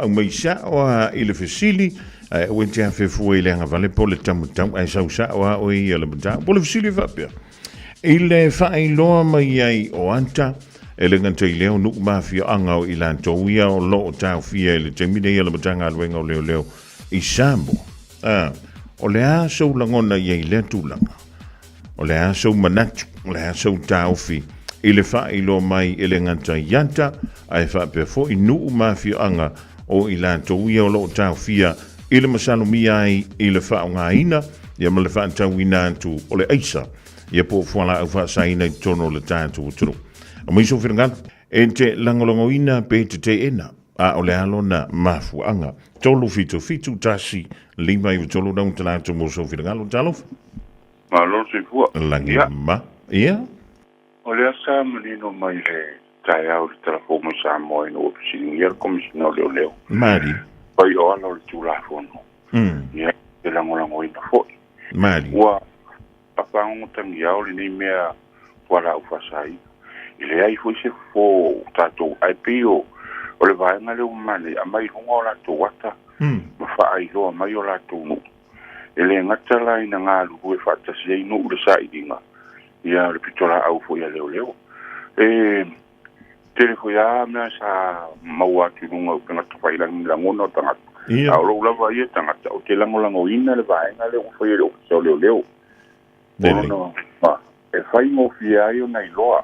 Aumai sa'o a i le fesili, ae aua e te afefua i le agavale po o le taumatau, ae sau sa'o a oe ia le mataupu. O le fesili e faapea, i le faailoa mai ai o ata, e le gata i lea o nuu ma afioaga o i latou ia o lo o taofia i le taimi nei a le Matagaluega o Leoleo i Samoa. A, o le a sou lagona i ai i lea tulaga? O le a sou manatu, o le a sou taofi i le faailoa mai e le gata i ata, ae faapea foi nuu ma afioaga o i latou ia o lo o taofia i le masalomia ai i le faaaogaina ia ma le faatauina atu o le aisa ia po o fualaau faasaina i totonu o le tatou atunuu. Aumai sou finagalo e te lagolagoina pe te teena a o le a lona mafuaaga. 3 7 7 1 5 9 3 lau talaatu mo sou finagalo. Talofa. Malo le soifua. Lagi ma. Ia. O lea sa manino mai le taeao i le Tala Fou mai Samoa ina ua fesiligia le Komesina o Leoleo. Mali. Pai o ala o le Tulafono. Ia, e lagolagoina foi. Mali. Ua faafagogotagiao lenei mea fualaau faasaina. E leai foi se fofo o tatou, ae pei o le vaega lea ua manaia, aumai i luga o latou ata ma faailoa mai o latou nuu. E le gata la ina galulue faatasi ai nuu i le sailiga, ia o le pitolaau foi a leoleo. E tele foi lava mea sa maua atu i luga o upega tafailagi i lagona o tagata. A o lou lava ia tagata, ou te lagolagoina le vaega lea ua faia e le Ofisa o Leoleo. O lona e faigofie ai ona iloa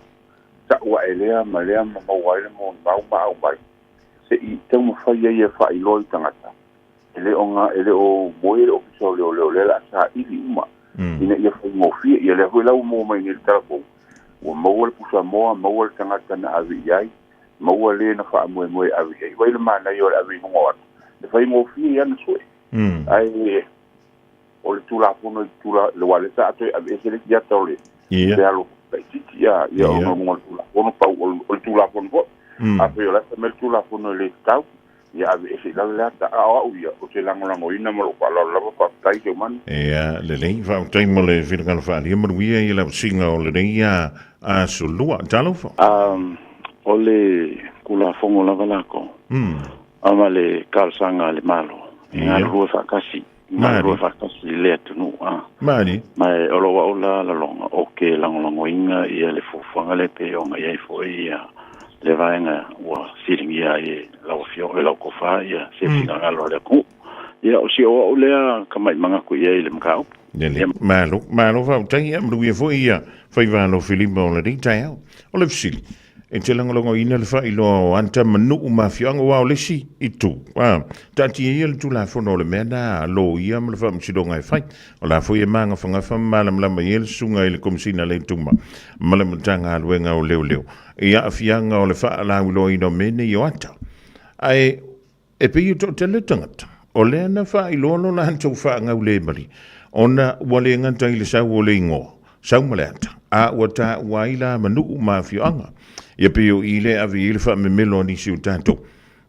ta'u a'e lea ma lea ma maua ai le molimau ma aumai se'i taumafai ai e faailoa i tagata e le o e le o moe le Ofisa o Leoleo, lea o le a saili uma ina ia faigofie. Ia lea foi la ua maua mai nei i le Tala Fou, ua maua le pusamoa, maua le tagata na ave i ai, maua le na faamoemoe e ave i ai. Vai le manaia o le ave i luga o ata e faigofie i ana sue. Ae o le Tulafono i tula le ua le sa toe ave ese le isi ata o le le alo laitiiti ia ona luga o le Tulafono pau o le Tulafono foi. Afai o le ata mai le Tulafono e le tatau, ia ave ese i lalo le ata. A o au ia, ou te lagolagoina ma lou faaaloalo lava. Faafetai Seumanu. Ia, lelei, faafetai mo le finagalo faaalia, manuia i lau siga o lenei aso lua. Talofa. O le Tulafono lava lako ama le talosaga a le Malo e galulue faatasi, galulue faatasi i le atunuu a. Mali. Ma o lou au la laloga o ke lagolagoina ia le fuafuaga le pei ona i ai foi ia le vaega ua siligia ai e lau afioga e lau tofa ia se finagalo a le atunuu. Ia o si o au lea kamaʻimaga atu i ai i le mataupu. Lelei. Malo, malo faafetai ia, manuia foi ia faivalo filima o lenei taeao. O le fesili, e te lagolagoina le faailoa o ata ma nuu ma afioaga aua o le isi itu, a, taatia ia le Tulafono o le mea na a loia ma le Faamasinoga e fai. O la foi e magafagafa ma malamalama i ai le susuga i le Komesina a le Tuma ma le Matagaluega o Leoleo i aafiaga o le faalauiloaina o mea nei o ata. Ae e pei e toatele tagata o lea na faailoa lo latou faagaulemalie ona ua le gata i le sau o le igoa, sau ma le ata, a ua taua ai la ma nuu ma afioaga. Ia pei o i lea e ave i ai le faamemelo a nisi o tatou.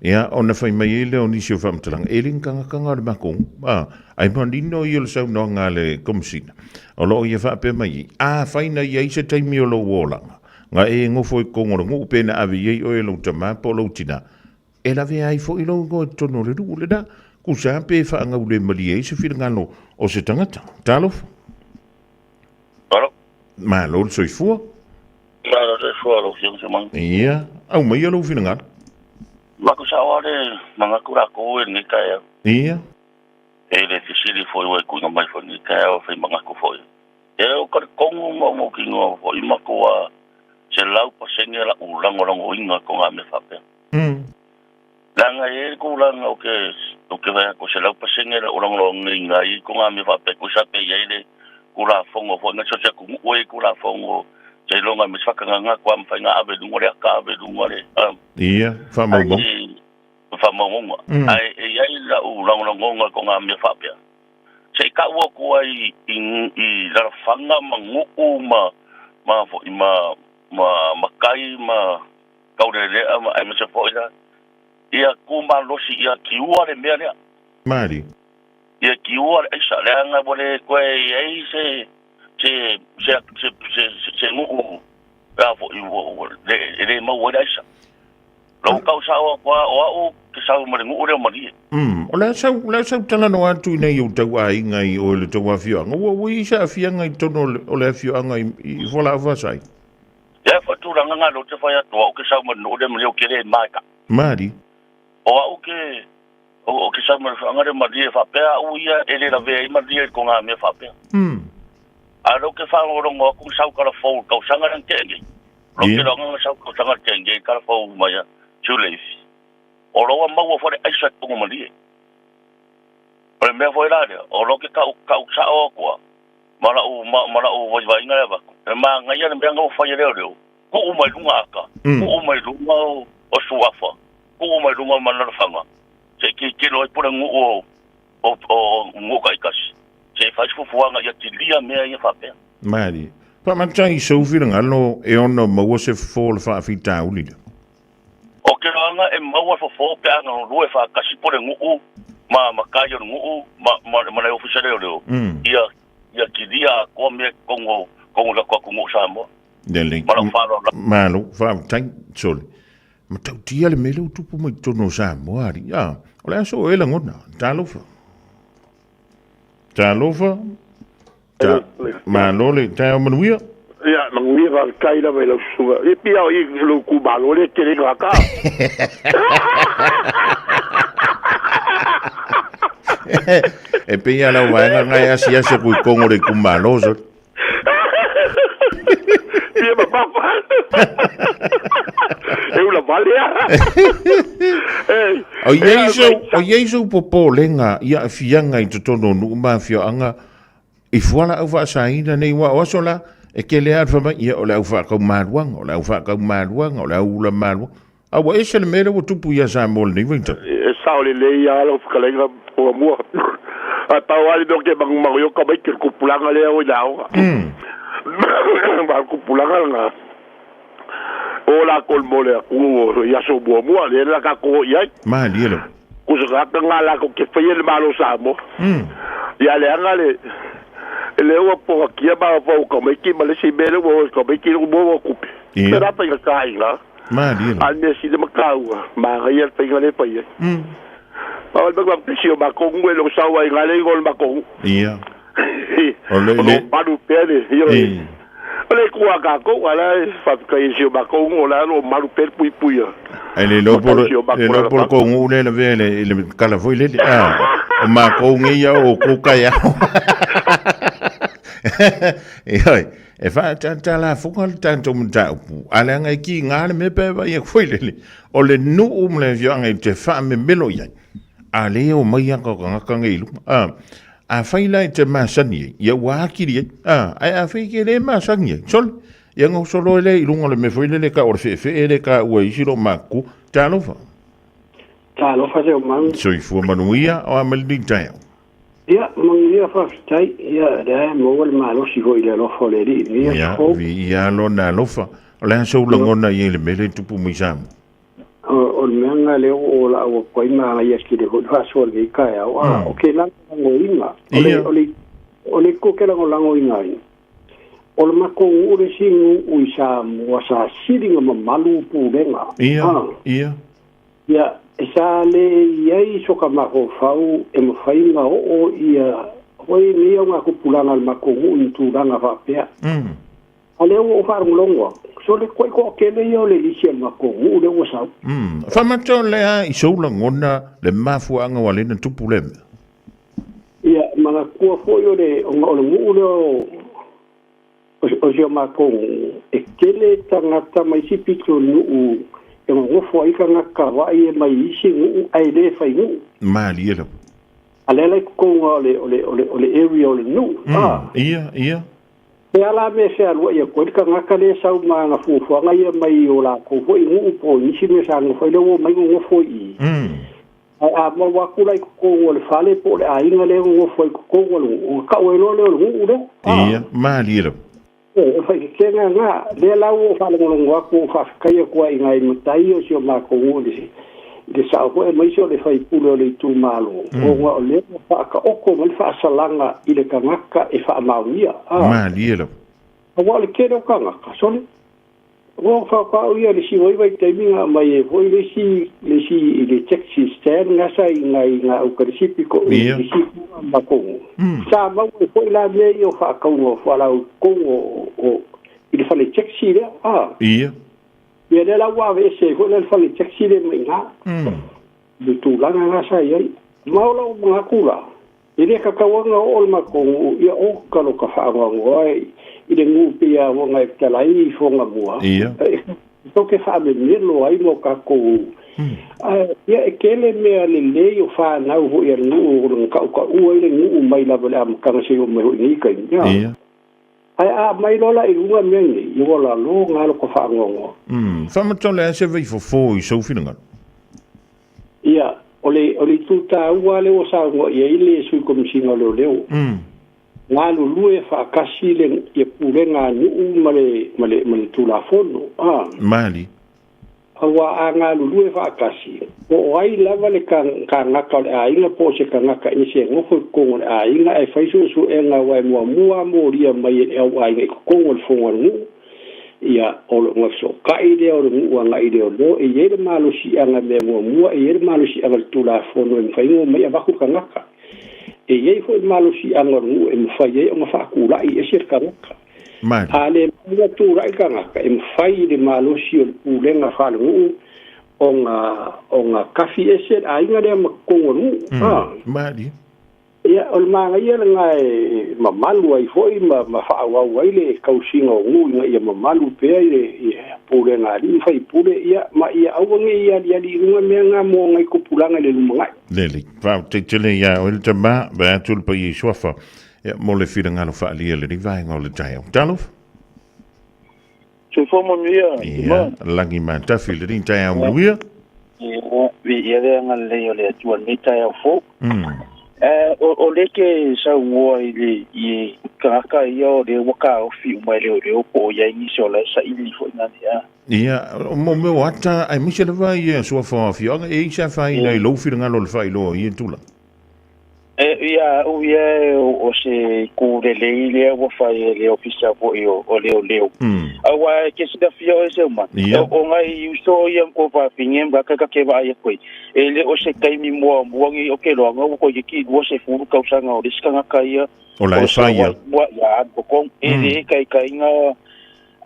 Ia, ona fai mai ai lea o nisi o faamatalaga, e le ni tagataga o le matou, a, ae manino ia o le saunoaga a le Komesina, o lo o ia faapea mai ai, afai na i ai se taimi o lou olaga, na e nofo i totonu o le nuu pe na ave i ai oe e lou tama po o lou tina, e lavea ai foi lou igoa i totonu o le nuu lena, tusa pe faagaulemalie ai se finagalo o se tagata. Talofa. Malo. Malo le soifua. Malo le soifua lau Afioga Semanu. Ia, aumaia lou finagalo. Mako sao le manatu latou e lenei taeao. E le fesili foi ua i tuuina mai foi lenei taeao e fai manatu foi. E o talitonu ma mautinoa foi matua 100% la'u lagolagoina ko ngā mea faapea. Leaga e i ai le tulaga o ke o ke fai atu 100% la'u lagolagoina ai ko ngā mea faapea tusa pe i ai le Tulafono foi na so o se atunuu e i ai Tulafono seiloga ma se faatagaga atu a mafai ona ave i luga le ata ave i luga le Ia, faamaumauga. Faamaumauga. Ae e i ai la'u lagolagoga i ko ngā mea faapea. Se i ta'u atu ai i lalafaga ma nuu ma ma foi ma ma matai ma taulelea ma aemaise foi la ia tu malosi ia kiua le mea lea. Mali. Ia kiua le aisa leaga ua le toe i ai se se se se se se nuu la foi ua e le maua ai le aisa. Lau kau sao o au ke sau ma le nuu leo malie. O le sau talanoa atu ina i o tau aiga i o le tau afioaga. Ua i sa afiaga i totonu o le afioaga i fualaau faasaina. Ia faatulaga ga lo te fai atu au ke sau ma le nuu lea malie o ke le maeka. Mali. O au ke o ke sau ma le afioaga lea malie faapea au ia e le lavea ai malie i ko ngā mea faapea. A lo ke whangolongo aku sau kala fou tausaga le tenge. Lo ke longa sau tausaga tenge kala fou mai a Tuleifi. O loa maua fo le aisa tunga malie. O le mea foi la lea, o lo ke kau kau sao akua. Mala u mala u vai vai ngai vaku. E ma ngai le mea ngau fai leo leo. Ku u mai lunga aka. Ku u mai lunga o suafa. Ku u mai lunga mana fanga. Se ki ki loi pule ngu o o ngu kai kasi. Se fai fufuanga ia tilia mea ia faapea. Mali. Pa matai sau finagalo e ono maua se fofo o le faafitauli le. O ke roanga e maua fofo pe anga lue whakasi pole nguu ma makai o nguu ma le ofisa leo leo. Ia kilia koa mea kongo kongo la koa kongo Samoa. Lele. Malo whaatai sole. Matau tia le mele utupu mai tonu Samoa ari. O le aso e langona. Talofa. Talofa. Malo le tae o manuia. Ia, manuia whakatai la mai lau susuga. E pia o i lo ku malo le tele ngā ka. E pia lau vaenga ngai asi asi kui kongo le kumalo so. Pia ma papa. E ula valea. O iei popolenga ia fianga i totonu o nuu mafioaga i fualaau faasaina nei ua o aso la e kele a le ia o le au faakaumaluaga o le au faakaumaluaga o le au ula maluaga a ua ese le mea lea ua tupu ia Samoa lenei vaitau. E sao lelei a lau fetalaiga muamua. A pau a le mea o ke magumagu i o ka mai ke le kupulaga lea o i le aoga. Ma le kupulaga lena. O la ko le mo le atu i aso muamua lea la ka ko i ai. Malie lava. Kusa ka ngā la ko ke whaia le malo Samoa. Ia le anga le le ua poka kia ma wau ka mai ki ma le si mele ua ka mai ki mo ua kupe. Ia. Pera whainga ka inga. Malie lava. A mea si le makaua. Ma ngai al whainga le whaia. Ma wale maku pesi o makongu e lo saua i ngā le ingo le makongu. Ia. O le malu pea le. O le kua kako, ala e whapika i si o makongu o la lo malu pea pui pui. E le lopo le kongu le la vea le kala foi le. O makongu ia o kuka ia. E hoi, e wha la funga le tanto mtaupu. Ale anga ki ngā le mepe wa ia foi le. O le nuu mle fioanga i te wha me melo ia. A le o mai anga ka ngaka ngai lunga. A whai lai te masani ia ua akiri ai. Ai a whai ke le masani ai. Sol, ia ngau solo ele i lunga le me foi le ka o le whe ele ka ua isi lo maku. Talofa. Talofa se o manu. Soifua manuia o amalini taeo. Ia, manuia whawhitai, ia, rea maua le malosi hoi le alofa o le ri. Ia, ia lo na alofa. O le aso ulangona i le mele tupu mai Samoa. O le meanga leo o la ua koe maa ia ki le hoi whasoa le ika au. O ke lango inga. O le ko ke lango lango inga i. O le makongu o le singu ui Samoa sa siringa mamalu pulenga. Ia, ia. Ia, e sa le iai soka mafofau e mawhainga o ia hoi nei au ngā kupulanga le makongu i tūranga whapea. A leo o wharangolongoa. So le koe ko kele ia o le lisi le makongu le ua sau. Whamata lea i saula ngona le mafuanga wa lena tupu le mea. Ia, mana kua foi o le nguu le o si o makongu. E kele tangata mai si pito nuu e ngofo ai ka ngaka vai e mai isi nguu ai le whai nguu. Malie lava. A lele i kukonga o le area o le nuu. Ia, ia. E ala me se alua ia koe ka ngaka le sau ma nga fuafuaga ia mai o lakou foʻi guʻu po nisi mea sa gofai le ua mai gogofo i a mau aku la i kokogu o le fale po o le aiga lea gogofo ai kokogu o le guʻu ka'u ai loa lea o le guʻu lea. Ia malie lava. E faikekega gā lea lau o faalogologo aku o faafekai aku aiga i matai o si o makou le le sao foʻi maisi o le faipule o le itumālo oga o lea ua faakaʻoko ma le faasalaga i le tagaka e faamaonia. Malie lava. Aua o le kele o tagaka sole Ua whakau ia le siwai vai taimi ngā mai e foi le si i le taxi stand ngā sa i ngā ukarisipi ko i le si makongo. Sa mau e foi la mea i o whakaunga o whalau kongo o i le whale taxi lea. Ia. Ia le la ua ese foi le whale taxi le mai ngā. Le tūlanga ngā sa i ai. Mau lau mga kula. I le kakawanga o le makongo ia o kalo ka whaangoangoa i le ngupi a wanga e talai i whonga mua. Ia. Toke whaamemelo ai mo kako. Ia e kele mea le lei o whanau hoi a nguu o le ngau ka ua i le nguu mai lava le amakanga se o mai hoi nika. Ia. Ai a mai lola i lunga mea nei, i wala lo ngalo ka whaangoangoa. Whamatole a se vei fofo i saufinangalo. Ia. O le tūta ua le o saungo ia i le sui komisinga leo leo. Ngā lulue whaakasi le ia pulenga nuu ma le tūlafono. Mali. Awa a ngā lulue whaakasi. O ai lava le ka ngaka o le ainga po se ka ngaka i se ngofo i kongo le ainga e whaisu su e ngā wai mua mua mōria mai e au ainga i kongo le whonga nuu. Ia o le ngawso kai le o le ngua ngai le o lo e ye le malosi anga me mua mua e ye le malosi anga le tūlafono e mwhaingo mai a waku kangaka. E ye fo e malosi anga ngu e mwhai e o ngawhakulai e sir kangaka. A le mga tūrai kangaka e mwhai le malosi o le pūlenga whale ngu o ngā kafi e sir a inga lea makongo ngu. Mali. Ia, o le maga ia le ngai mamalu ai foi ma whaawau ai le kausinga o ngu inga ia mamalu pea i le pule ngā li whai pule ia ma ia awange ia li ali runga mea ngā mō ngai kopulanga le lumangai. Lele, whau te tele ia o le tama, wa atul pa i suafa, ia mo le whira ngalo whaalia le rivaenga o le taeo. Talof? Soifua manuia. Ia, langi mātafi le ring taeo manuia. Ia, ia le anga lei o le atua nei taeo fō. O le ke saungoa i le i kangaka ia o le waka o whiu mai leo leo po ia inisi o le sa ili fo ina ia. Ia, mo meo ata, ai misi le vai ia sua wha whianga e isa whai nei lau whiranga lo le whai loa ia tula. Ia, o ia o se kūrele i lea ua whai e le ofisa po i o leo leo. Awa ke sida fia o se uma. O ngai uso ia mko whawhinge mga kaka ke waa ia koe. E le o se kaimi mua muangi o ke loanga o koe ki ua se furu kausanga o lesikanga kai ia. O la e whai ia. Ia, kokong. E le kai kai ngā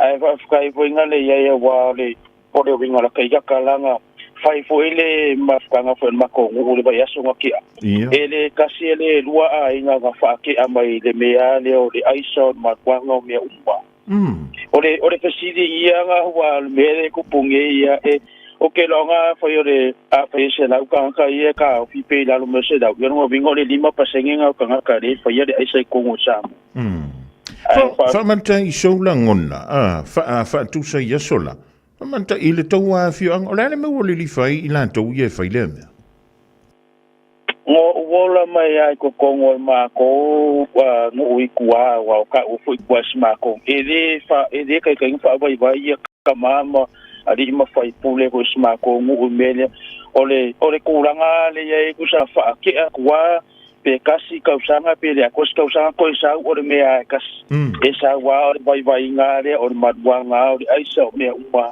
ai whawhikai po inga le ia ia wā le o le winga la kai kalanga. Whai fo ele mawhakanga fo mako ngu le vai aso ngā kia. E le kasi ele lua a inga ngā whaake a mai le mea le o le aisa o matuanga o mea umba. O le whasiri ia ngā hua mea le kupunge ia e o ke loa whai o le a whai se lau kangaka ia ka o whipe i lalo mea se lau. Ia ngā wingo le 5% ngā kangaka le whai le aisa i kongo samu. Whamanta i soula ngona, whaatusa i asola. Whamanta i le tau whioanga, o le maua le liwhai i la tau ia e whai lea mea. Ngō uola mai ai ko kongo mā ko ngō i kua wa o ka ufo i kua si mā ko. E le kai kai ngā whai wai ia ka māma a li ima whai pule ko si mā ko ngō mele. O le kūranga le ia e kusa whaakea kua pe kasi kausanga pe le akosi kausanga koe sau o le mea e kasi. E sau wā o le vai vai ngā le o le madua ngā o le aisa o mea uma.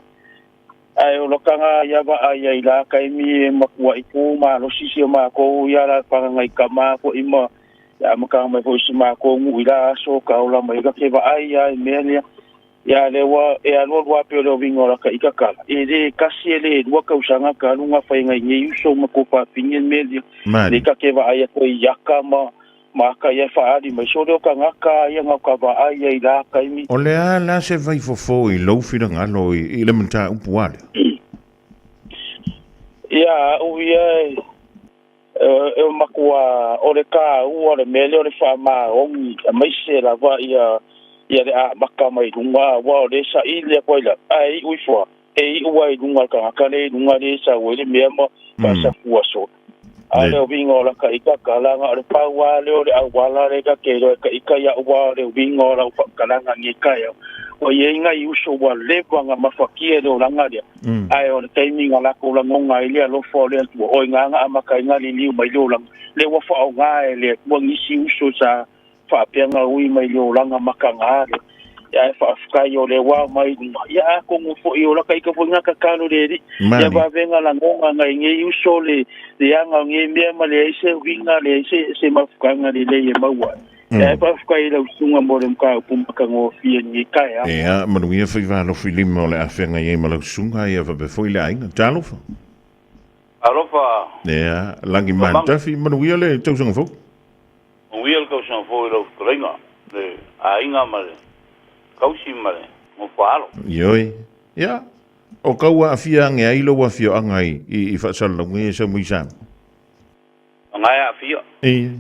Ai o lokanga ia wa ai ai la kai mi e makua i ku ma lo sisi o ma ko ia la panga i ka ma ko ima ya maka mai ko si ma ko ngu ila so ka ola mai ka ke wa ai ai me le ya le wa e alo wa pe le wingo la ka i ka kala e le kasi le lua kausanga ka lunga whai ngai ngi uso ma ko pa pingen me le le ka ke wa ai ko yaka ma ma ka ia whaari mai so leo ka ngaka ia ngā ka wa ai ai la kai mi. O le a la se vai fofo i lau whiranga lo i le mata upu ale. Ia, o ia e makua o le ka ua le mele o le wha ongi a mai se la wa ia le a maka mai lunga wa o le sa i le koe la ai ui fua e i ua i lunga ka ngaka le lunga le sa ua le mea ma pa sa fua so. A le winga o la ka ika kalanga o le paua le o le awala le ka ke ka ika ia ua le winga o la uwhakalanga nge kai o ye inga i uso wa lewa ngā mawhakia le o langa lea. Ai o le taimi ngā lako la ngonga i lea lofo o lea tua o i ngā ngā amaka i ngā liliu mai le o langa. Le wa wha o ngā e lea tua ngisi uso sa whaapea ngā ui mai le o langa maka ngā le. Ia e faafetai o le ua mai luma. Ia atonu foi o laka ika foi ngā tatalo le Alii. Ia vavenga lagoga ngai nei uso le leaga o nei mea ma leai se uiga, leai se se mafukaga lelei e maua ai. Ia e faafetai i lau susuga mo le mataupu matagofie i lenei taeao. Ia, manuia faiva alofi lima o le a feagai ai ma lau susuga ia faapea foi le aiga. Talofa. Alofa. Ia, lagi manutafi, manuia le tausaga fou. Manuia le tausaga fou i lau fetalaiga, le aiga ma le tausi ma le nofo a alo. Ioe. Ia, o kau aafia age ai lou afioaga i, i, i faasalalauga ia sau mai Samoa? Nga e aafia. Ia.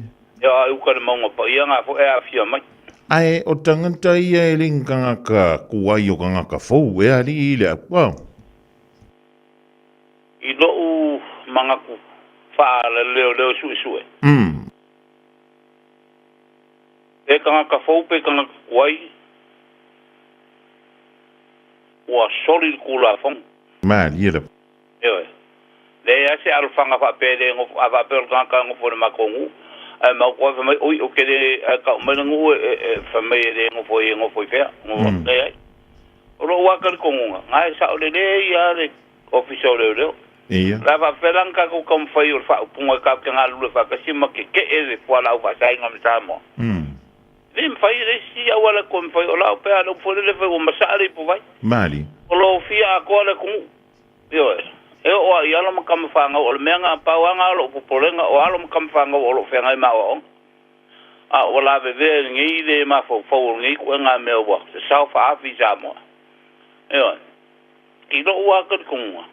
Ia, a uka le mauga paia nga foi e aafia mai. Ae o tagata ia e le ni tagata kuai o tagata fou e alii i le au. Wow. I lou manatu faaleleoleo suesue. Pe tagata fou pe tagata tuai, ua soli le Tulafono. Malie lava. Ioe. Leai lava se alofaga faapea e le nofo, a faapea o le tagata e nofo i le matou nuu, ae matou lava fai mai, oi, ou te le, ae tau mai le nuu e, e, fai mai e le nofo ai, e nofo i fea? Leai. O lou lava talitonuga, na e sao lelei lava le Ofisa o Leoleo. Ia. O le a faapefea la ona tatou taumafai o le faaupuga e tatou te galulue faatasi ma tetee le fualaau faasaina ma Samoa? E le mafai, e leai se isi auala e toe mafai. O lau pe a le upu foi lele fai ua masaa le ipuvai. Mali. O lo o fia atoa le atunuu. Ioe. E oo lava i alo ma tama fanau, o le mea na pau lava na o lou popolega, o alo ma tama fanau o lo o feagai ma aoaoga. A ua lavevea i lenei le mafaufau o lenei ituaiga mea ua sasao faaafi i Samoa. Ioe. I lou lava talitonuga,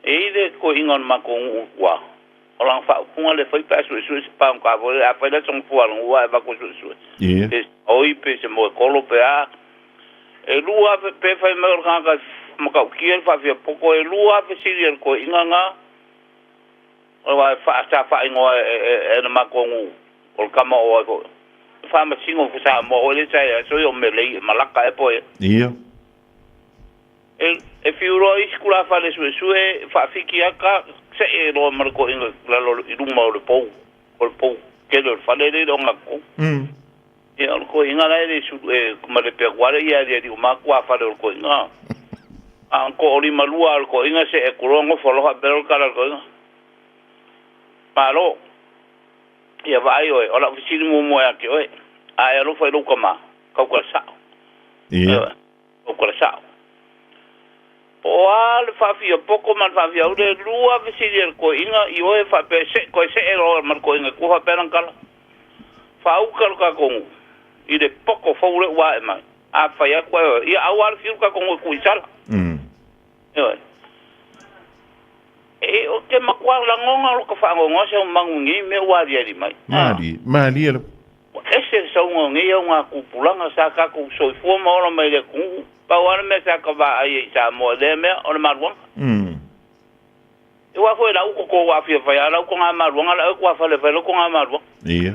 e i ai le toeaina o le matou nuu i tua, o lana faaupuga lea e fai pe a suesue se pagota foi lea, a fai la sona fua a le nuu ae avatu e suesue, pe se oi pe se moekolo pe a, e 2000, pe fai mai o le tagata e matautia le faafiapoto, e 2000 sili a le toeaina na, aua sa faaigoa e le matou nuu, o le tama o ai foi, e faamasino foi Samoa foi lea sa i ai, soia o Melei e Malaka ea po o ai ea. E fiu loa isi tulafale suesue faafiki ata see loa ma le toeaina i lalo i luma o le pou, o le pou tele o le fale lea i le ogatotonu. Ia o le toeaina la e le sulu e malepe atu lava lea ia aliali uma atu tuafale o le toeaina. A o le toalimalua o le toeaina see atu loa nofo loa faapea loa le tala a le toeaina. Malo! Ia vaai oe, o lau fesili muamua ia te oe, a e alofa i lou tama, tautala sao. Ia. Tautala sao. Po o a le faafiapoto ma le faafiaule, e lua fesili a le toeaina i oe faapea se, toe see loa ma le toeaina i tua faapea lana tala. Faauta lo tatou nuu i le poto fou lea ua ae mai. A fai atu ai oe, ia aua le fiu le tatou nuu e tuu i sala. Ioe. E, ou te matua lagona lo ka faanoanoa se manu i nei mea ua aliali mai. Malie, malie lava. Ua ese le sauga o nei augatupulaga sa tatou soifua ma ola mai i le atunuu. Pau lava le mea sa ta vaai ai i Samoa i lea mea, o le maluaga. E ua foi lau toto ua fia fai a lau toga maluaga la ua fale fai lau toga maluaga. Ia.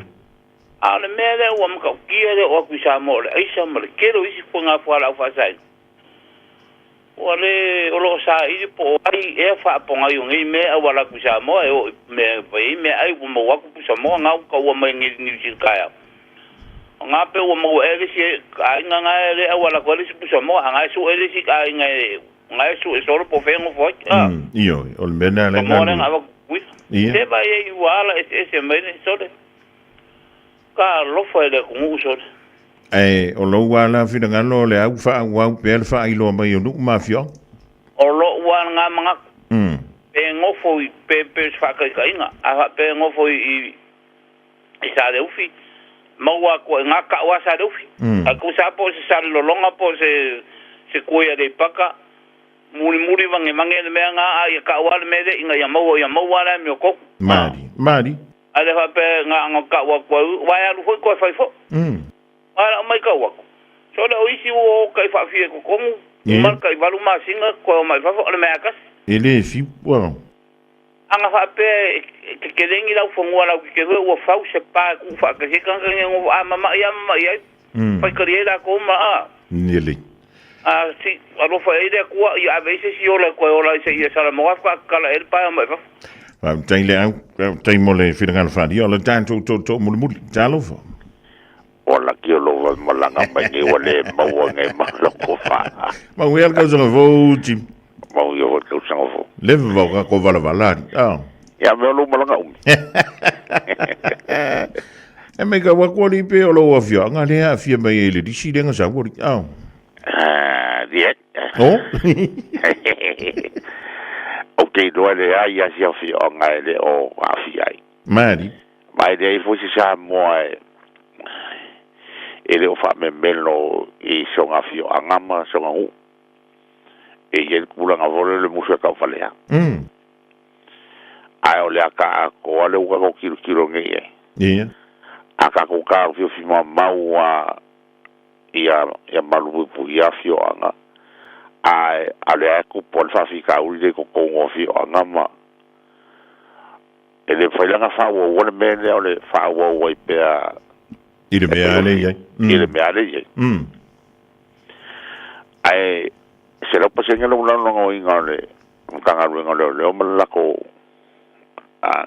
A o le mea lea ua matautia le oo atu i Samoa o le aisa ma le tele o isi faiga fualaau faasaina. Ua le, o lo o saili po o ai ea faapogai o nei mea e auala atu i Samoa e oo i mea e fai ai meaai ua maua atu pusamoa nga ua taua mai nei Niu Sila taeao. O nga pe ua maua ea le isi aiga nga e le auala atu ai le isi pusamoa a nga e sue le isi aiga e nga e sue solo po o fea e nofo ai. A. Ioe, o le mea lena lea Samoa lea na avatu i Tutuila. Se vaai ai ua ala eseese mai le sole. Ka alofa i le atunuu sole. Ae o lou lava la finagalo o le a ua faaauau pea le faailoa mai o nuu ma afioaga? O lou lava lena manatu, pe nofo i, pe, pe o se faataitaiga, a faapea e nofo i, i, i Saleufi, maua atu ai i ina tau lava Saleufi. Ae tusa lava po o se Salelologa po o se, se Toi Aleipata, mulimuli vagevange le mea lena, a ia tau lava le mea lea ina ia maua, ia maua lava le amiotonu. Malie, malie. A le faapea na ona tau atu ai, aua e alu foi toe fai foi. A le aumai tau atu, sole o isi ua o tai faafia i totonu, uma le tai 8 masina toe omai i fafo, o le mea lava e tasi. E le fiu, ua. A na faapea e tekelegi lau fanua lau tetele ua fau se pa e tuu faatasi ai tagata nei nofo, a mamai lava mamai ai, faitalia ai latou ma a. Lelei. A si alofa i ai le Atua, ia ave ai se isi ola e toe ola ai seia Salamora faatoa tatala i ai le pae omai i fafo. Faafetai le au, faafetai mo le finagalo faaalia o le tatou tootoo mulimuli. Talofa. O laki o lou malaga mai nei ua le maua nei ma lou tofa. Manuia le tausaga fou, Jim. Manuia foi le tausaga fou. Leva vau ka ko valavala ali. Ah. Ia mea o lou malaga umi. E mai ka waku ali pe o lou afioaga lea aafia mai ai i le lisi lea na sau ali. Ah. Ah, diet. Oh. Ou te iloa e leai a si afioaga e le o aafia ai. Mali. Ma e leai foi se Samoa e e le o faamemelo i sona afioaga ma sona nuu. E i ai le tulaga foi lea o le musu e taufalea. Ae o le ata atoa lea ua tatou tilotilo nei i ai. Ia. A tatou taofiofi mamau lava ia ia malupuipuia afioaga, ae a o lea e tupu lava le faafitauli lea i totonu o afioaga ma E le mafai la ona faaauaua le mea lea o le faaauau ai pea i le mea lea i ai. I le mea lea i ai. Ae 100% lou lagolagoina o le Matagaluega o Leoleo ma le latou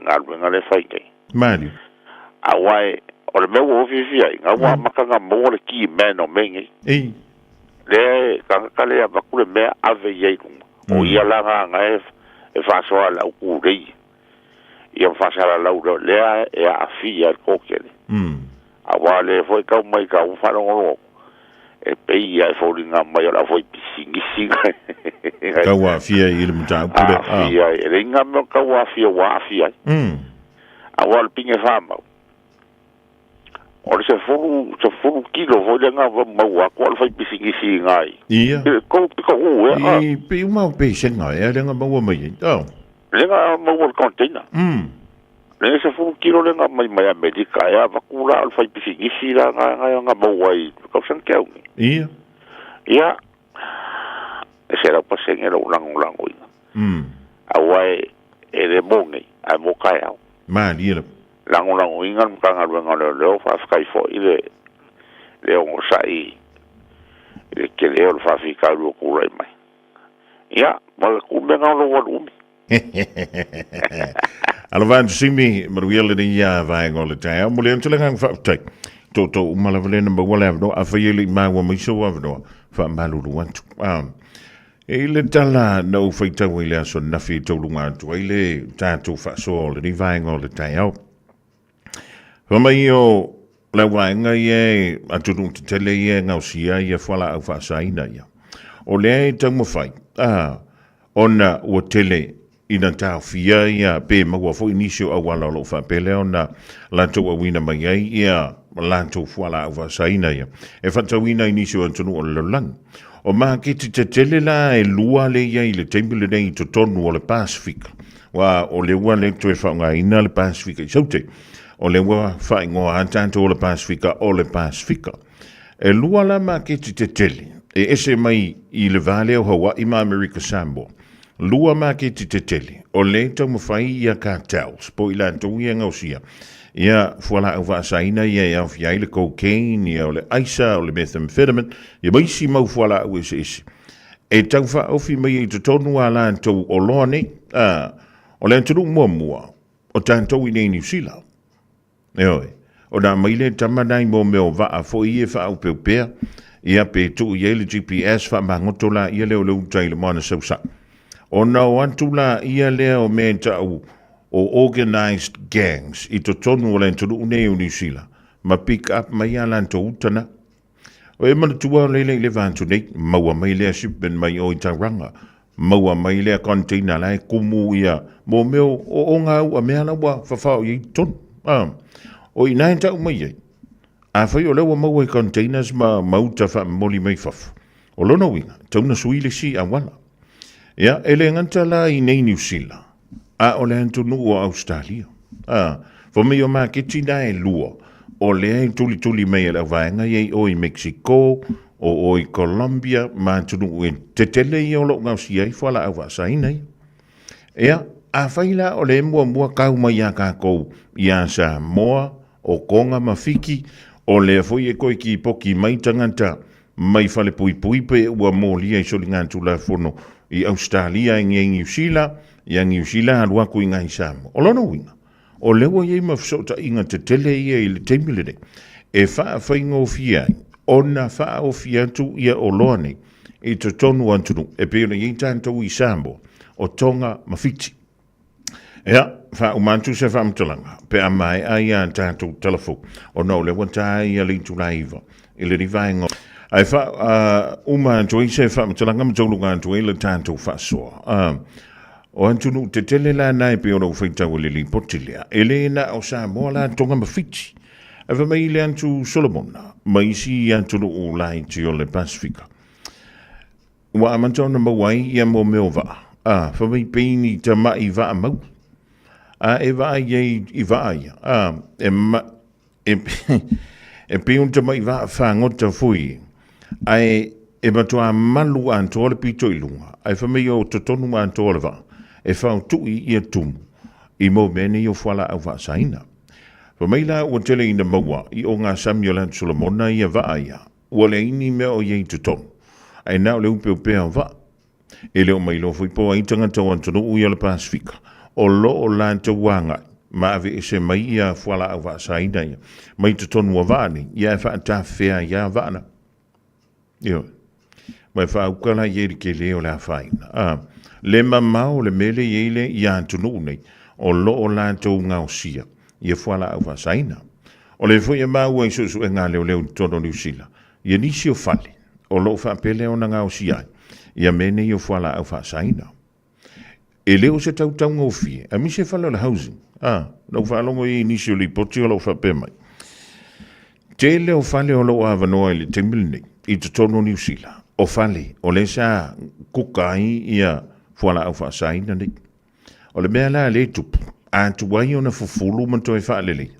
galuega lea e fai nei. Malie. Aua o le mea ua ou fiafia ai, na ua amata ona maua le key man o mea nei. Ei. Lea e tagata lea e avatu le mea ave i ai i luga. O ia la na e faasoa i le au tulei. Ia faasalalau lea, lea e aafia ai le toatele. Aua o lea foi e tau mai tau faalogologo atu, e pei lava e foliga mai o le aufaipisinisi Tau aafia i le mataupu lea. Aafia ai. E leai ni mea o tau aafia ua aafia ai. Aua o le pine famau, o le 10, 10 kilo foi lea na maua atu a le faipisinisi i ina i Ia. I kou pito ū ea. I pei uma o pesega ea lea na maua mai ai. Lea na maua i le container. Lea 10 kilo lea na aumai mai Amerika ea avatu la o le faipisinisi la na na maua ai i le tausaga tea nei. Ia, e 100% lou lagolagoina. Aua e e le mo nei, ae mo taeao. Malie lava. Lagolagoina le Matagaluega o Leoleo, faafetai foi le le onosai i le tele o le faafitauli ua tulai mai. Ia, ma le kumega o lou alu umi. Alofa atu Simi, manuia lenei vaega o le taeao. Momoli atu le agaga faafetai. Tootoo uma lava lea na maua le avanoa. Afai e le i maua mai sou avanoa, faamalulu atu. E i le tala na ou faitau ai le aso ananafi e tauluga atu ai le tatou faasoa o lenei vaega o le taeao. Fai mai o le auvaega ia e atunuu tetele ia e gaosia ai fualaau faasaina ia. O lea e taumafai ona ua tele ina taofia ia pe maua foi nisi o auala o lo o faapea lea ona latou auina mai ai ia latou fualaau faasaina ia e faatauina i nisi o atunuu o le lalolagi. O maketi tetele la e lua lea i ai i le taimi lenei i totonu o le Pasefika, aua o lea ua le toe faaaogaina le Pasefika i Saute, o lea ua faaigoa lava tatou o le Pasefika o le Pasefika. E lua la maketi tetele e ese mai i le va lea o Hawaii ma Amerika Samoa. Lua maketi tetele o lea e taumafai ia cartels po o i latou ia e gaosia ia fualaau faasaina ia e aofia ai le cocaine, ia o le aisa, o le methamphetamine, ia ma isi mau fualaau eseese e tau faaofi mai ai i totonu a latou oloa nei. A, o le atunuu muamua o tatou i nei Niu Sila. Ioe. Ona aumai lea tama na i mea o vaa foi ia e faaopeopea, ia pe tuu i ai le GPS faamagoto laia lea o le uta i le moana sausau. Ona o atu laia lea o mea e tau o organized gangs i totonu o le atunuu nei o Niu Sila ma pick up mai a latou uta na. O e manatua o leila i le va atu nei, maua mai lea shipment mai o i Tauranga, maua mai lea container la e kumu ia mō mea o o ngā ua mea la ua whawhao i tonu. O ina e tau mai ai, afai o lea ua maua i containers ma uta whaamomoli mai fafo, o lona uiga, tau na sui le si awala. Ia, e le gata la i nei Niu Sila, a o le atunuu o Ausetalia. Fai mai o maketi na e lua, o lea e tulituli mai e le auvaega ia i o i Mexico, o o i Colombia, ma atunuu e tetele ia o lo o gaosia ai fualaau faasaina ia. Ia, afai la o lea e muamua kau mai iā kākou iā Samoa, o Konga ma Fiki, o lea foi e toe kipoki mai tagata mai falepuipui pe ua molia i soligatulafono i Ausetalia e i Niu Sila, ia Niu Sila alu atu i nai Samoa. O lona uiga, o lea ua i ai ma fesootaiga tetele ia i le taimi lenei. e faafaigofie ai ona faaofi atu ia oloa nei i totonu o atunuu e pei ona i ai tatou i Samoa, o Tonga ma Fiti. Ia, faauma atu se faamatalaga pe a maea ia tatou tala fou, ona o lea ua ta ia le itula 9 i lenei vaega. Ae faauma atu ai se faamatalaga ma tauluga atu ai le tatou faasoa. O atunuu tetele la na e pei ona ou faitau i le lipoti lea, e le na o Samoa la Tonga ma Fiti. Ae fai mai le atu Solomona ma isi atunuu laiti o le Pasefika. Ua amata ona maua ai ia mo mea o vaa, a, fai mai pei ni tamai vaa mau. A e vaai ai i vaa ia, a, e, ma, e, e pei o tamai vaa fagota foi, ae e matuā malu atoa le pito i luga, ae fai mai o totonu atoa o le vaa, e faotui ia tumu i mau mea nei o fualaau faasaina. Fai mai la ua tele ina maua i o ngā sami o le Atu Solomona ia vaa ia, Ua leai ni mea o i ai i totonu, ae na o le upeupea o vaa. E le o mailoa foi po o ai tagata o atunuu ia o le Pasefika o lo o latou agai ma aveese mai ia fualaau faasaina ia mai totonu o vaa nei, ia ae faatafefea ai lava vaa na. Ioe. Ma e faauka la i ai le tele o le afaina. A, le mamao o le mea lea e i ai le ia atunuu nei o lo o latou gaosia ia fualaau faasaina. O lea foi e maua i suesuega a leoleo i totonu o Niu Sila, ia nisi o fale o lo o faapelea ona gaosia ai ia mea nei o fualaau faasaina. E le o se tautaugofie, aemaise fale o le housing. A, na ou faalogo i nisi o lipoti o lo o faapea mai. Tele o fale o lo o avanoa i le taimi lenei i totonu o Niu Sila, o fale o lea sa kuka ai ia fualaau faasaina nei. O le mea la lea e tupu, a tuai ona fufulu ma toe faaleleia,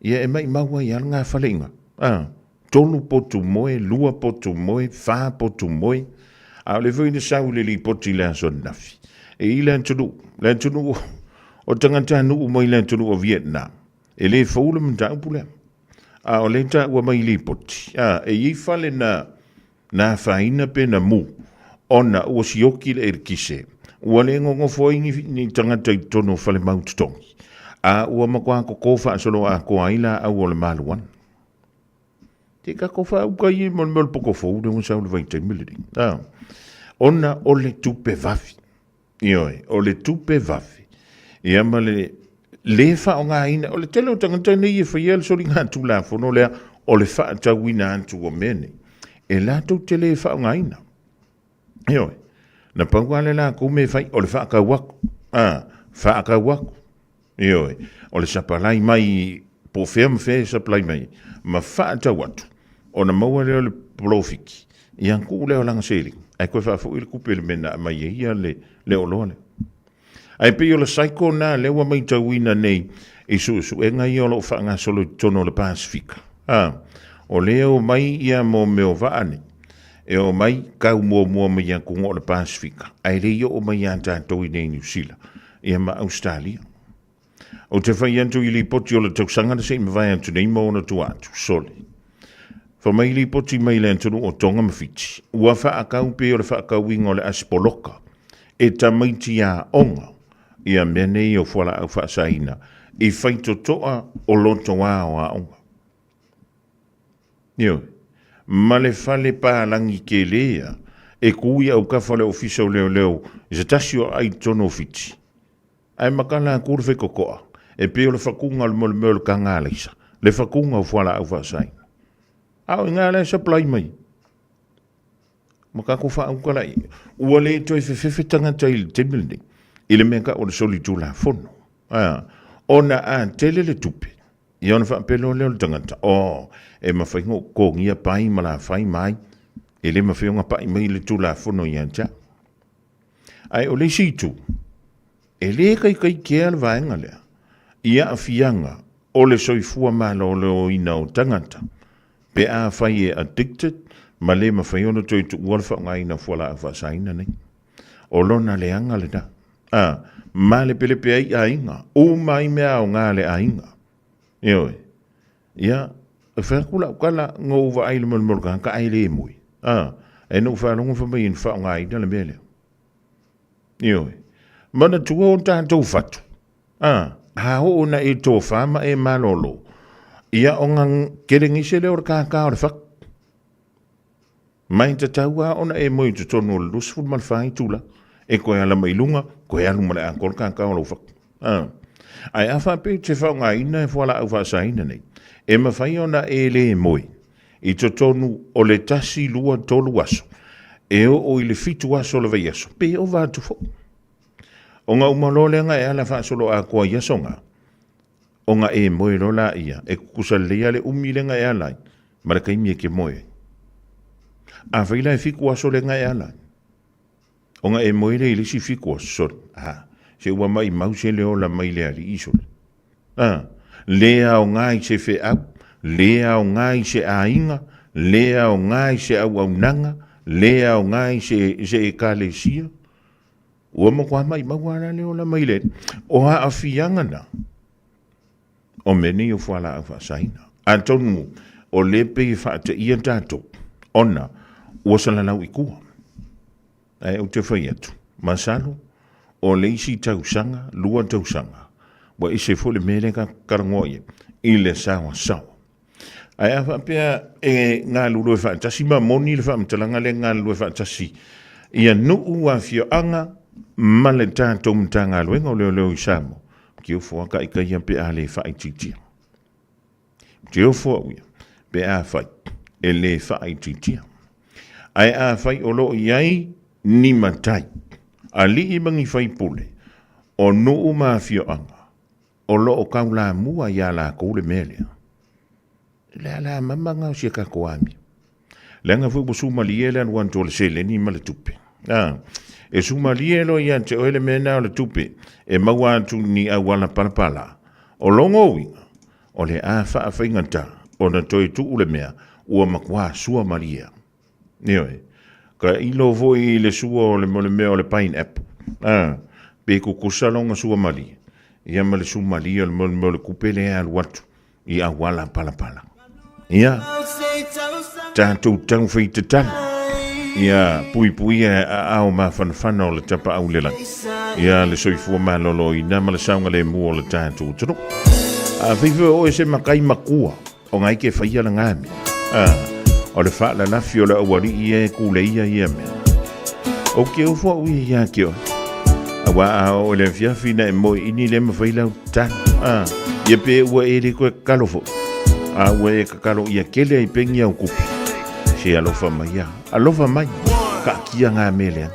ia e maimau ai lava le gafaleiga. A, 3 potu moe, 2 potu moe, 4 potu moe, a o lea foi na sau i le lipoti i le aso ananafi, e i le atunuu, le atunuu o tagatanuu mai le atunuu o Vietnam, e le fou le mataupu lea. A o lea e taua mai i lipoti, a, e i ai fale na Na afaina pe na mu, ona ua sioki le eletise, ua le gogofo ai ni tagata i totonu o fale mau totogi, a ua matua koko faasolo atoa ai laau o le maluana. Te kako faauka ia mo le mea o le poko fou lea ua sau i le vaitaimi lenei. A, ona o le tupe vave. Ioe, o le tupe vave. Ia ma le lē faaaogaina, o le tele o tagata nei e faia le soligatulafono lea o le faatauina atu o mea nei, e latou te lē faaaogaina. Ioe, na pau lava le latou mea e fai, o le faatau atu, a, faatau atu. Ioe, o le sapalai mai po o fea ma fea e sapalai mai ai, ma faatau atu, ona maua lea o le polofiti, ia tuu lea o lana seleni, ae toe faafoi le tupe i le mea na aumai ai ia le oloa lea. Ae pei o le cycle lena lea ua matauina nei i suesuega ia o lo o faagasolo i totonu o le Pasefika. A, o lea e omai ia mo mea o vaa nei, e omai kau muamua mai atunuu o le Pasefika, ae le i oo mai ia tatou i nei i Niu Sila, ia ma Ausetalia. Ou te fai atu i lipoti o le tausaga na se i mavae atu nei ma ona tua atu, sole. Fai mai lipoti mai le atunuu o Tonga ma Fiti, ua faatau pei o le faatauina o le asi poloka e tamaiti aoga ia mea nei o fualaau faasaina i faitotoa o lotoā o aoga. Ioe, ma le fale palagi kele ia e ku i autafa o le Ofisa o Leoleo i se tasi o aai i totonu o Fiti. Ae makala atu le faitotoa, e pei o le fatuga o le molemea o le taga alaisa, le fatuga o fualaau faasaina. A o i ina la e supply mai. Ma tatou faauka la i ai. Ua le toe fefefe tagata i le taimi lenei, i le mea tau o le solitulafono. A, ona a tele le tupe, ia ona faapea loa lea o le tagata, oh, e mafai ona ou totogia pai ma lafai ma ai, e le mafai ona pai mai le tulafono ia te au. Ae o le isi itu, e le taitaitea le vaega lea i aafiaga o le soifua maloloina o tagata pe afai e addicted ma le mafai ona toe tuua le faaaogaina o fualaau faasaina nei. O lona leaga lena. A, malepelepe ai aiga, uma ai mea aoga a le aiga. Ioe. Ia, e fai atu lau tala, na ou vaai i le molemole tagata ae le moe. A, ae na ou faalogo fai mai na faaaogaina le mea lea. Ioe. Manatua o tatou fatu. A, a oo ina e tofa ma e malolo. Ia o nga kelegise lea o le kākā o le fatu. Mai tatau lava ona e moe i totonu o le 24 itula, e toe ala mai i luga, toe alu ma le atoa le kākā o lou fatu. A. Ae a faapea e te faaaogaina e fualaau faasaina nei, e mafai ona e le moe i totonu o le 1, 2, 3 aso, e oo i le 7 aso o le vaiaso, pe ova atu foi. Ona uma loa lea ona e ala faasoloatoa i aso na, ona e moe loa laia, e tutusa lelei lava le umi lea na e ala ai, ma le taimi e te moe ai. Afai la e 7 aso lea na e ala ai, ona e moe lea i le isi 7 aso, sole, a, se ua maimau se le ola mai le alii, sole. A, le aoga i se feau, le aoga i se aiga, le aoga i se auaunaga, le aoga i se, se ekalesia, Ua matua maimau lava la le ola mai le o aafiaga na o mea nei o fualaau faasaina. Atonu o lea pei e faateia tatou ona ua salalau i tua. Ae ou te fai atu, masalo o le isi tausaga, 2 tausaga, ua ese foi le mea lea tatou talanoa i ai i le saoasaoa. Ae a faapea e galulue faatasi, ma moni le faamatalaga lea galulue faatasi ia nuu, afioaga ma le tatou Matagaluega o Leoleo i Samoa, te ofo lava taita ia pe a le faaitiitia. Te ofo au ia pe a fai e le faaitiitia. Ae a fai o lo o i ai ni matai, alii ma ni faipule o nuu ma afioaga, o lo o taulamua iā latou le mea lea. Le alamama lena o si a tatou amio. Leaga foi ua sumalie le alu atu o le seleni ma le tupe. A, e sumalie loa ia te oe le mea lena o le tupe e maua atu ni auala palapala. O lona uiga, o le a faafaigata ona toe tuu le mea ua matua suamalie. Ioe. Ka ilo foi i le sua o le, le mea o le pineapple. A, pe kukusa lona sua malie. Ia ma le sumalie o le mea o le kupe lea e alu atu i auala palapala. Ia, tatou taumafai tatalo. Ia, puipuia e aao mafanafana o le tapaau i le lagi. Ia, le soifua maloloina ma le saogalemu o le tatou atunuu. Afai foi o oe se matai makua, O ngai ke whaia la ngā mea. Ah, o le whaalalafi o le aualii e kule ia ia mea. O ke ofo au ia ia ke oe. A wā a o le fiafi na e moe ini le mawhai lau tano. Ah, ia pe ua e le koe kakalo fo. A ua e kakalo ia kele ai pengi au kupi. Se alofa mai ia. Alofa mai. Ka kia ngā mea lea.